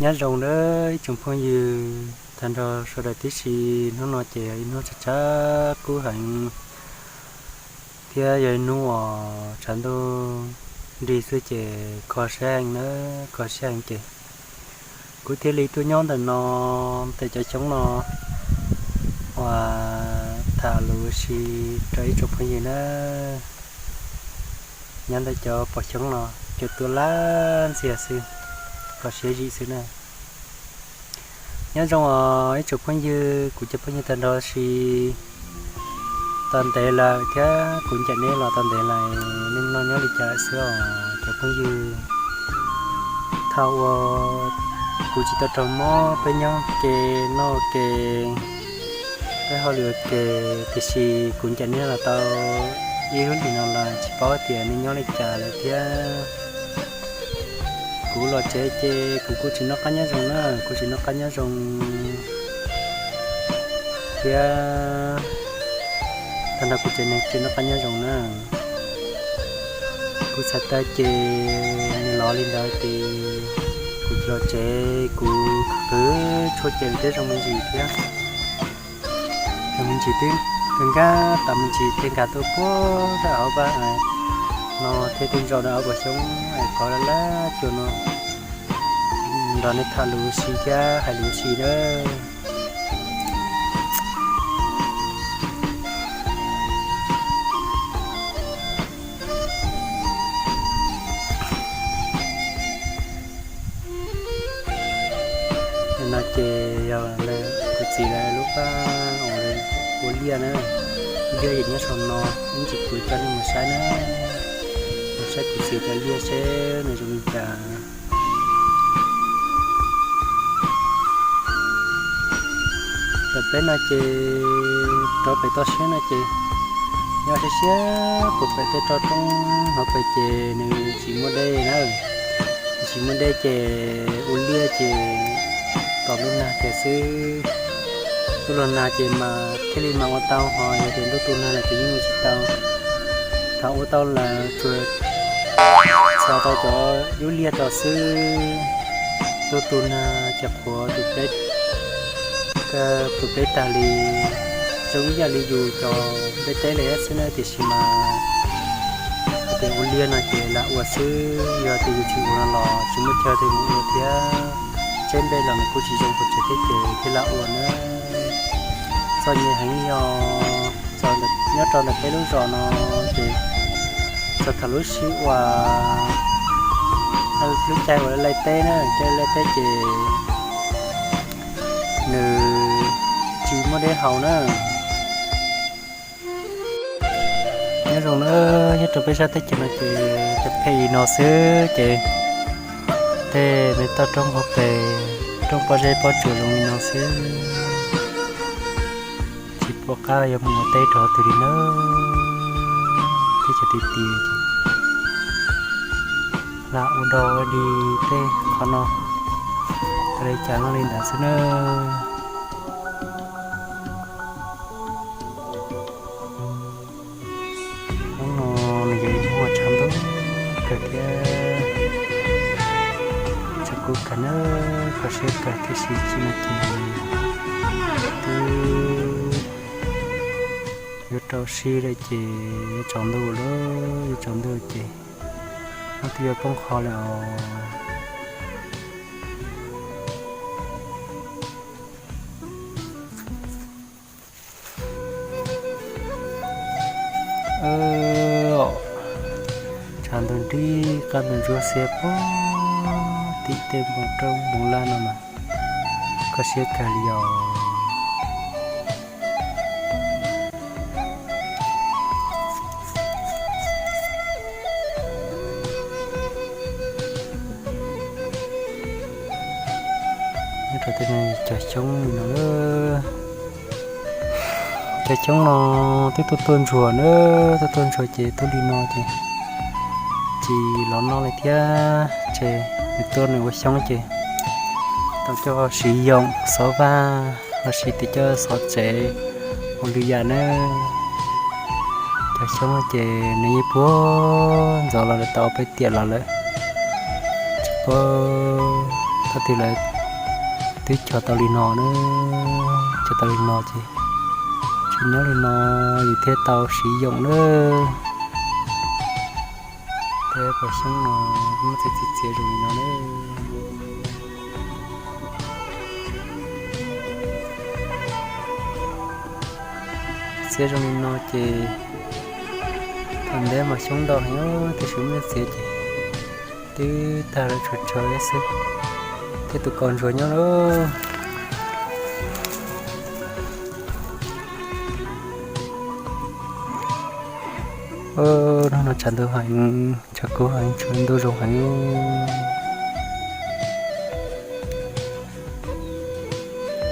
Nyob zoo nawb ib tsoom phooj ywg tag nrho sawv daws tib si. Hnub no ces yog ib hnub tshav tshav kub heev thiab yog ib hnub uas tshav ntuj nrig xwb ces kho siab heev na, kho siab heev ces kuv thiaj li tuaj nyob ntawm no, ntawm cov xyoob no uas tham lus ua si rau ib tsoom phooj ywg na. Nyob ntawm cov pos xyoob no cua tuaj lab ntxiag xwb, kho siab zim xwb na. Nyob zoo os ib tsoom phooj ywg, kuv cov phooj ywg tag nrho si tau ntev lawm thiab kuv ncaim neb los tau ntev lawm, nej no nyob li cas xwb os cov phooj ywg. Thaum uas kuv tsis tau raug mob, peb nyob ke noj ke, peb hauj lwm ua ke, tiam sis kuv ncaim neb los tau ib lub hlis no los tsis paub tias nej nyob li cas lawm thiab. Kuv los tsev ces kuv kuj tsis noj qab nyob zoo na, kuv tsis noj qab nyob zoo thiab tag nrho kuv tsev neeg tsis noj qab nyob zoo na. Kuv txhais tau ces nws los li ntawd ces kuv los tsev, kuv qhwv tshuaj ces thiab zoo me ntsis thiab. Zoo me ntsis twb nkag, tam me ntsis thiaj nkag tuaj puag rau hauv vaj no thiab, twb ntso rau hauv pas xyoob es qhov lab lab cua no nrog nej tham lus si thiab hais lus si nawb. No ces yog kuv txiv lawv lub paj uas ua liaj na, liaj ces nyob saum no, ib ntsis kuv coj nej mus saib na, mus saib kuv txiv cov liaj seb nws zoo li cas. Ntawm peb no ces rov pem toj siab no ces nyob siab siab puag pem tej roob hauv pes ces nws tsis muaj dej na, tsis muaj dej ces ua liaj ces tos ntuj nag tiag xwb. Ntuj los nag ces mas thiaj li mas ua tau, ho yog tias ntuj tu nag lawm ces yeej ua tsis tau. Thaum ua tau lawm tsuas txhos tau cov yub liaj rau xwb. Ntuj tu nag ces qhuav tus peb, tus peb tag li, zoo ib yam li yus cov npej teb li xwb na, tiam sis mas hais tias ua liaj no ces lam ua xwb, yog tias yus tsis ua no los tsis muaj chaw tias mus ua thiab. Tseb npej los nws kuj tsis zoo pes tsawg thiab ces thiaj lam ua na. Txom nyem heev li os. Nyob rau ntawm peb lub zos no ces txog thaum lub sij uas lub caij uas laij teb na, caij laij teb ces nws tsis muaj dej haus na. Nyob zoo na, nyob rau peb sab teb chaws no ces cov phem li no xwb ces tej me toj roob hauv pes, roob pob zeb pob tsuas zoo li no xwb. Tsis pom qab yuav mus ua teb rau twg li na. Teb chaws tiag tiag ces lam ua dog ua dig tej qhov no, tau li cas noj li ntawd xwb na. Hnub no nws yog ib hnub tshav ntuj kawg thiab, tshav kub kawg na, kho siab kawg tiam sis tsis muaj kev twb yuav rau siab lawm ces yuav tsaus ntuj lawm, yuav tsaus ntuj ces hnub twb yuav poob qho lawm os. Tshav ntuj nrig qab ntuj ntsuab xiab puag tim tej npoo roob npoo laj no mas kho siab kawg li os. Nyob rau tej cov xyoob li no, cov xyoob no twb tuaj tuaj ntsuag na, tuaj tuaj ntsuag ces tuaj li no ces tsis los noj li thiab. Ces nws tuaj nws ua xyoob ces tau coj siv yoom xov vaj los sis tias coj xov tsev ua lwm yam na. Cov xyoob ces nws yeej puag ntxov los lawv tau peb tiam los lawm, tsis paub thaum twg lawv Twb cog tau li no na, cog tau li no ces tsis nyob li no, yus thiaj tau siv yoom na. Thiab pom xyoob no muab txiav txiav txiav zoo li no na. Txiav zoo li no ces thaum ntej mas xyoob ntau heev, tab sis muab txiav ces twb tag lawm, tshuav tshuav xwb, thiab tus kaus ntsuag nyob lawm. Hnub no tshav ntuj heev, tshav kub heev, tshav ntuj zoo heev.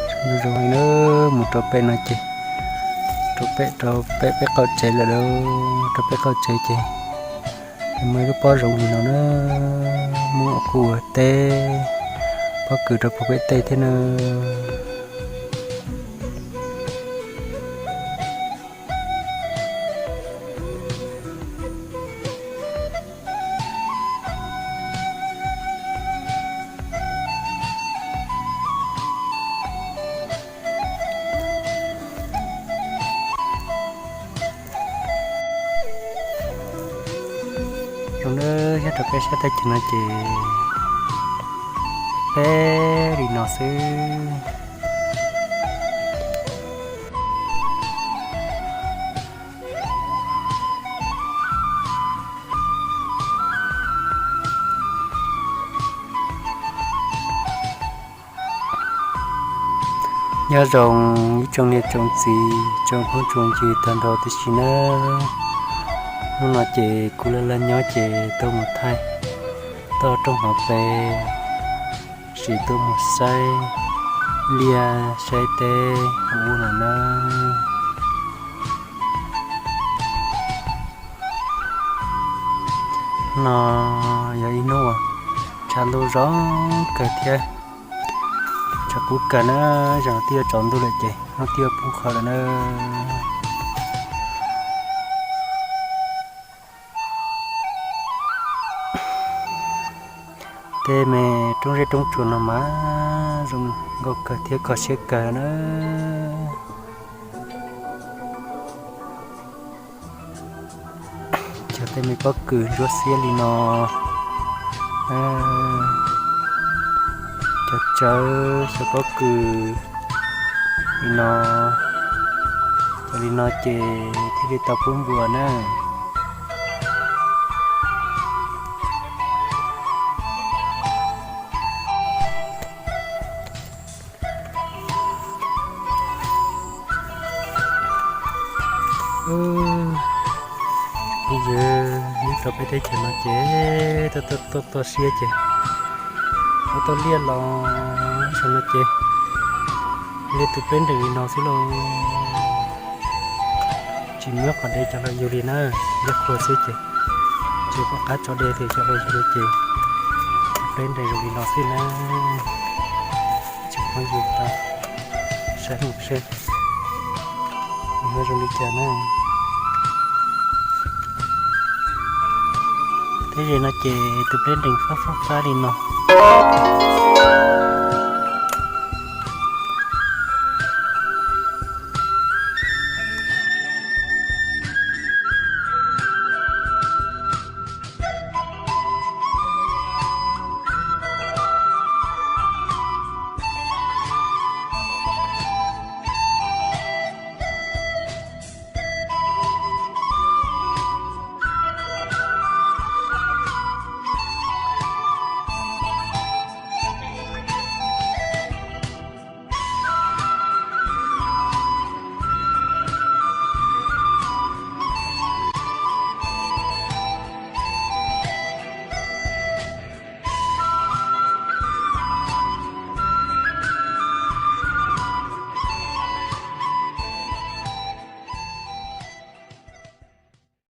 Tshav ntuj zoo heev na, mus rau pem no ces, rau pem, rau pem peb qaum tsev lawm, rau peb qaum tsev ces muaj ib lub pob zoov li no na, muaj ua kuj ua teb, pob kws rau puag pem tej thiab na. Zoo na, nyob rau peb sab teb chaws no ces peb li no xwb. Nyob zoo ib tsoom niam tsoom txiv, tsoom phooj tsoom ywg tag nrho tib si nawb. Hnub no ces kuv laj laj nyob ces tuaj mus thaij toj roob hauv pes, sim tuaj mus saib liaj saib teb ua ub no nawb. No yog ib hnub uas tshav ntuj zoo kawg thiab tshav kub kawg na, zaum no twb yuav tsaus ntuj lawm ces hnub twb yuav poob qho lawm na. Tej me roob zeb roob tsuas no mas zoo nkauj kawg thiab kho siab kawg na. Cog tej me pob kws ntsuab xiab li no, cov tsawb xyaw pob kws li no, cov li no ces thiaj li tau pub npua na. Phooj ywg, nyob rau peb teb chaws no ces tuaj tuaj tuaj siab ces ua tau liaj los saum no ces liaj tus pleb nrees li no xwb lauj. Tsis muab qhov dev coj los yug li na, liaj qhua xwb ces tsis pom qab tso dev ces coj los yug li ces tus pleb nrees zoo li no xwb na. Tsis muab yug tau, saib mus seb nws ho zoo li cas na. Thiab ze no ces tus pleb nrees fab fab fab li no.